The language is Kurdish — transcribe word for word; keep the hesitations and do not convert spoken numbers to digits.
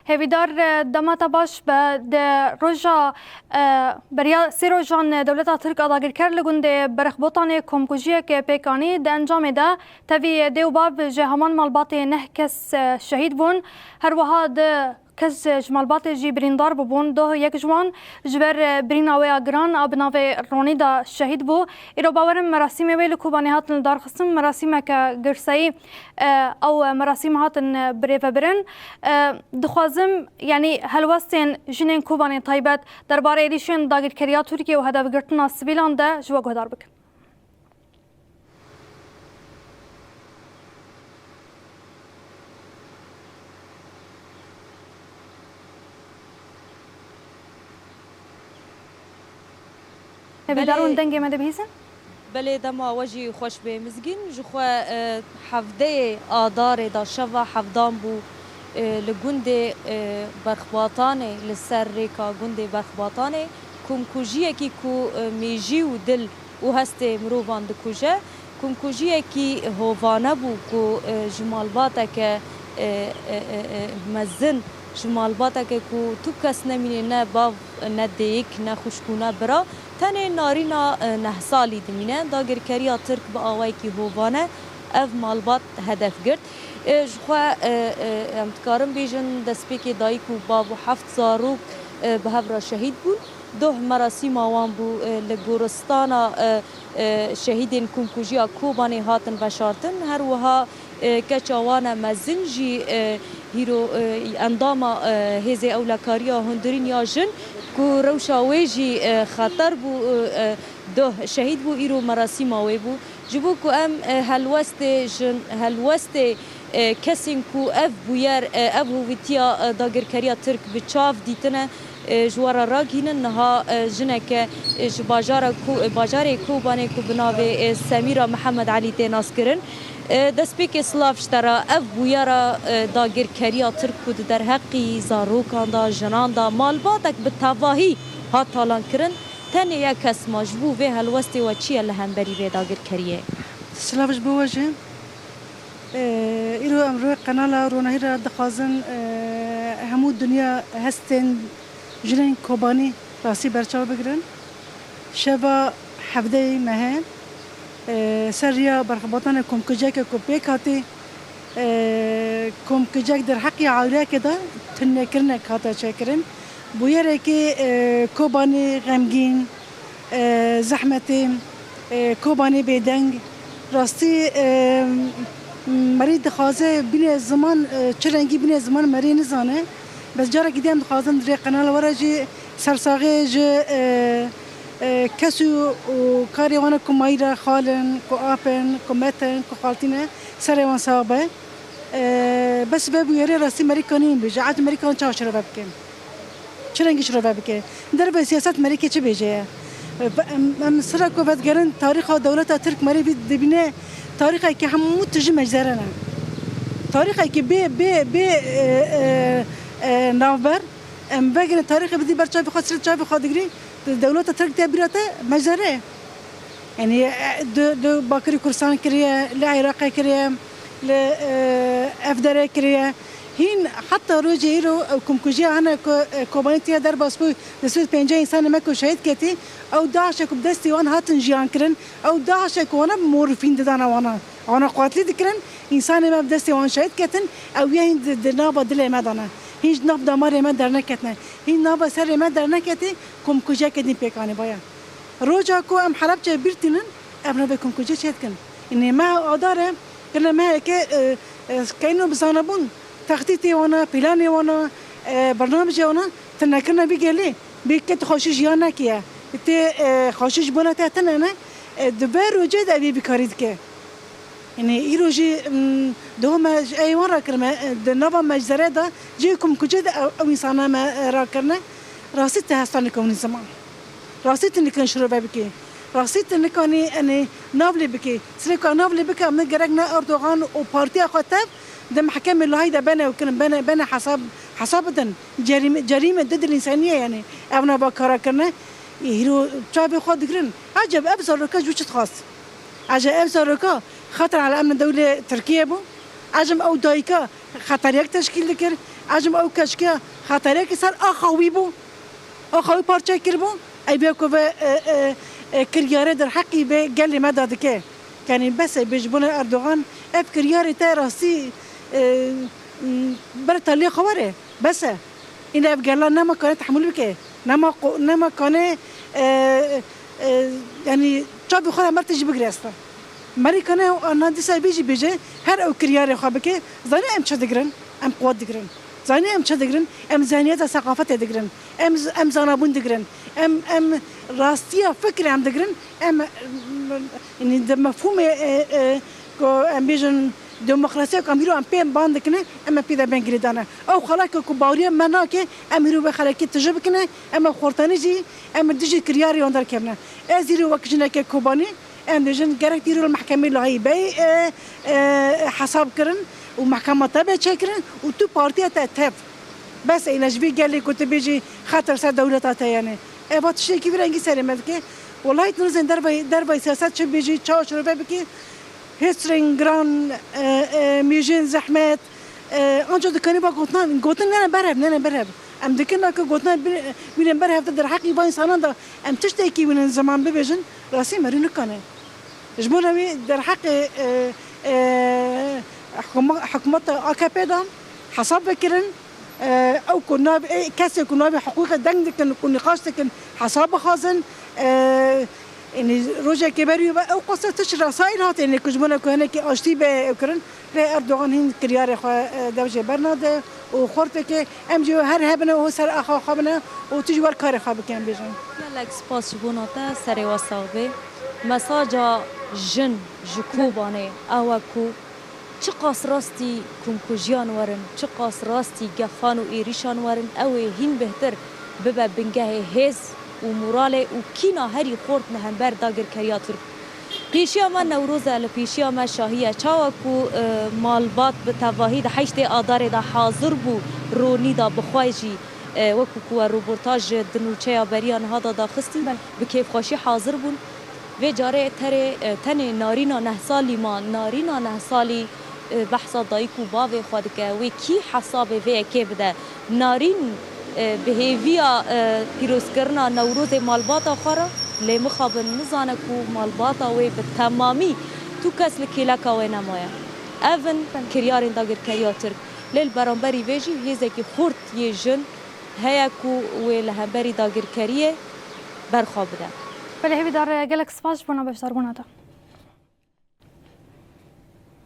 Hêvîdar, e, dema te baş be. Di roja, e, beriya sê rojan dewleta Tirk a dagirker li gundê Berxbotanê komkujiyeke pêk anî. Di encamê de tevî dê û bav ji heman malbatê neh kes, e, şehîd bûn. Her wiha du kes ji malbatê jî birîndar bûbûn. Doh yek ji wan ji ber, e, birîna wê ya giran a bi navê Ronî de şehîd bû. Îro bawerim merasîmê wê li Kobanê hatin lidarxistin. Merasîmeke girseyî, e, ew merasîm hatin, e, birêvebirin. E, dixwazim, yanî helwestên jinên Kobanê taybet derbarê êrîşên dagirkeriya Tirkiyê û hedefgirtina sivîlan de ji we guhdar bikim. Hêvîdar, hûn dengê me dibihîzin? Belê, dema we jî xweş bê Mizgîn. Ji xwe, e, hevdeyê Adarê de şeva hevdan bû, e, li gundê, e, Berxbatanê, li ser rêka gundê Berxbatanê, komkujiyekî ku, e, mêjî û dil û hestê mirovan dikuje, komkujiyekî hovane bû ku, e, ji malbateke, e, e, e, e, mezin, ji malbateke ku tu kes nemîne, ne bav, ne dêyik, ne xwişk û ne bira, tenê narîna, e, neh salî dimîne. Dagirkeriya Tirk bi awayekî hovane ev malbat hedef girt. E, ji xwe, e, e, em dikarin bêjin, destpêkê dayik û bav û heft zarok, e, bi hev re şehîd bûn. Doh merasîma wan bû, e, li goristana, e, e, şehîdên komkujiya Kobanê hatin veşartin. Her wiha, e, keça wan e mezin jî, e, hîro, e, endama, e, Hêzê Ewlekariya Hundirîn ya Jin ku rewşa wê jî, e, xeter bû, e, e, doh şehîd bû, îro merasîma wê bû. Ji bo ku em, e, helwestê jin, helwestê, e, kesên ku ev bûyer, e, ev hovîtiya, e, dagirkeriya Tirk bi çav dîtine, e, ji we re ragihînin, niha, e, jineke, e, ji bajara Ko-, e, bajarê Kobanê ku bi navê, e, Semîra Mihemed Elî tê naskirin. E, destpêkê silav ji te re, ev bûyera, e, dagirkeriya Tirk ku di derheqî zarokan de, jinan de, malbatek bi tevahî hat talankirin, tenê yek kes ma. Ji bo vê helwestê we çi ye li hemberî vê dagirkeriyê? Silav ji bo we jî. Ee, îro em rûyê qenala Ronahî re dixwazin, ee, hemû dinya hestên jinên Kobanî rastî berçav bigirin. Şeva hevdeyê mehê, ee, ser riya berxebatanê komkujiyeke ku pêk hatî, ee, komkujiyek derheqî aîleyekê de tunekirinek hate çêkirin. Bûyerekî, ee, Kobanî xemgîn, e, zehmetê, e, Kobanê bêdeng. Rastî, e, merî dixwaze bîne ziman, e, çi rengî bîne ziman merî nizane. Bes carekî dî em dixwazin di rê qenala we re jî sersaxê ji, e, e, kes û, û karê wan e ku mayî re xal in, ku ap in, ku met in, ku xaltî ne, serê wan sax be. E, bes vê bûyerê rastî merî kanî bêje, ecî merî kan çawa şirove bikin? Çi rengî şirove bike? Derve siyaset merîkê çi bêje ye? Em, em sira ku vedigerin tarîxa dewleta Tirk merî vî dibîne tarîxekî hemû tijî meczere ne. Tarîxekî bê, bê, bê, e, e, e, navber. Em vegerin tarîxê bidî ber çavê xwe, sirê çavê xwe digirî, dewleta Tirk tê bîra te meczere ye. Yanî, e, di, di Bakirî Kurdistan kiriye, li Iraqê kiriye, li, e, Evderê kiriye. Hîn heta rojê îro, e, komkujiya hene ku, e, Kobanî tiye derbas bû, du sed û pêncî însanê me ku şehîd ketî, ew DAIŞê ku bi destê wan hatin jiyan kirin, ew DAIŞê ku wana morfîn didana wana, wana qatlî dikirin, însanê me bi destê wan şehîd ketin, ew ya hîn di, di nava dilê me de ne. Hîn ji nav damarê me derneketine. Hîn nava serê me derneketî, komkujiyeke din pêk anî baya. Roja ku em Helebçe bîr tînin, ev navê komkujê çê dikin. Înê meha Adarê, kirine meheke, e, e, keyno bi zanebûn, textîtê wana, planê wana, e, bernamijê wana, tu nekirine vî gelê, bê ke tu xweşî jiyan nekiye. Tê, e, xweşî ji bona te tine ne, e, di vê rojê de evî bikarî dike. Yanî îro jî, m, doh me ji eywan re kirime, e, di nava meczere de, cihê komkucê de ew, ew însana me, e, rakirine. Rastî tu hesta nikanî ziman. Rastî tu nikanî şirove bikî. Rastî tu nikanî, yanî nav lê bikî. Sirê ku nav lê bike, em ne gerek ne Erdogan û partiya xwe tev di mehkemê Lahî de bene û kirin, bene, bene hesab, hesab bidin. Cerîme, cerîme didil însanî ye yanî. Ev nava kara kirine, îro çavê xwe digirin. Eceb ev zaroka ji çi dixwast? Eceb ev zaroka xatir ala emni dewlê Tirkiye bû? Eceb ew dayika xeteriyek teşkîl dikir? Ecim ew keçike xeterekî ser axa wî bû. Axa wî parçe kiribû. Ev ya ku ve, e, e, e, kiryarê derheqî vê gelê me de dike. Yanî bes e, bê ji bona Erdogan ev kiryarê te rastî, e, m, ber telê xwe were. Bes e. Îne ev gela nema kane tehmûl bike. Nema qo-, nema kane, e, e, yanî çavê xwe re mer tê jî bigire esta. Merî kane ana dîsa vê jî bêje, her ew kiryarê xwe bike, zanî em çi digirin? Em quwet digirin. Zanî em çi digirin? Em zihniyeta seqafetê digirin. Em z-, em zanabûn digirin. Em, em rastiya fikrê em digirin. Em, em, yanî di mefhûmê, e, e, ku em bêjin demokrasiya ku em hîro em pê ban dikine, em ê pê de bên girêdane. Ew xeleke ku baweriya me nake, em hîro wê xelekê tije bikine, em ê xortanî jî, em ê dijî kiryarê wan derkevine. Ez hîro wek jineke Kobanî, em dibêjin gerek hîro li mehkemê lahiyî bey, e, e, hesab kirin û mehkema te bê çêkirin û tu partiya te tev. Bes e, îne ji vî gelê ku tu bêjî xeter ser dewleta te yanî. Eva tiştekî vî rengî serê me dike. Welahî tu nizên dervayî, dervayî siyaset çi bêjî, çawa şirove bikî, hêstirên giran, e, e, mîjên zehmet, e, anca dikanî va gotinan, gotin nene berhev, nene berhev. Em dikin na ku gotinan bi-, bînin berhev de derheqî va însanan de em tiştekî wînin ziman bibêjin, rastî merî nikane. Ji bo wî derheqê, e, e, hikûma-, hikûmeta A K P de hesab vekirin, e, ew ku nav-, ê, kesê ku navê hiqûqê deng dikin, ku nîqaş dikin, hesab bixwazin, e, yanî rojekê berî ve ew qasa tişt resayî hate, yanî ku ji bona ku hinekî aştî be ew kirin, lê Erdogan hîn kiryarê xwe, e, dev jê bernade û xort dike, em jî her hebine û ser axa xwe bine û tu jî wer karê xwe bike, em bêjin. Gelek spas ji bona te, serê we sax bê. Mesaja jin ji Kobanê ew e ku çiqas rastî komkujiyan werin, çiqas rastî gefan û êrîşan werin, ew ê hîn bêhtir bibe bingehê hêz û moralê û kîna herî xort li hember dagirkeriya Tirk. Pêşiya me Newroz e, li pêşiya me şahî ye. Çawa ku, e, malbat bi tevahî di heştê Adarê de hazir bû, ronî da bi xwe jî, e, wekî ku we roportaj di nûçeya beriya niha de daxistî, Belê. Bi kêfxweşî hazir bûn. Vê carê terê, e, tenê narîna neh salî ma, narîna neh salî, e, behsa dayik û bavê xwe dike. Wê kî hesabê vê yekê bide? Narîn, e, bi hêviya, e, pîrozkirina Newrozê malbata xwe re, lê mixabin nizane ku malbata wê bi temamî tu kes li kêleka wê nemaye. Ev in kiryarên dagirkeriya Tirk. Lê li beramberî vê jî hêzekî xurt yê jin heye ku wê li hemberî dagirkeriyê berxwe bide. Belê Hêvîdar, gelek spas ji bona beşdarbûna te.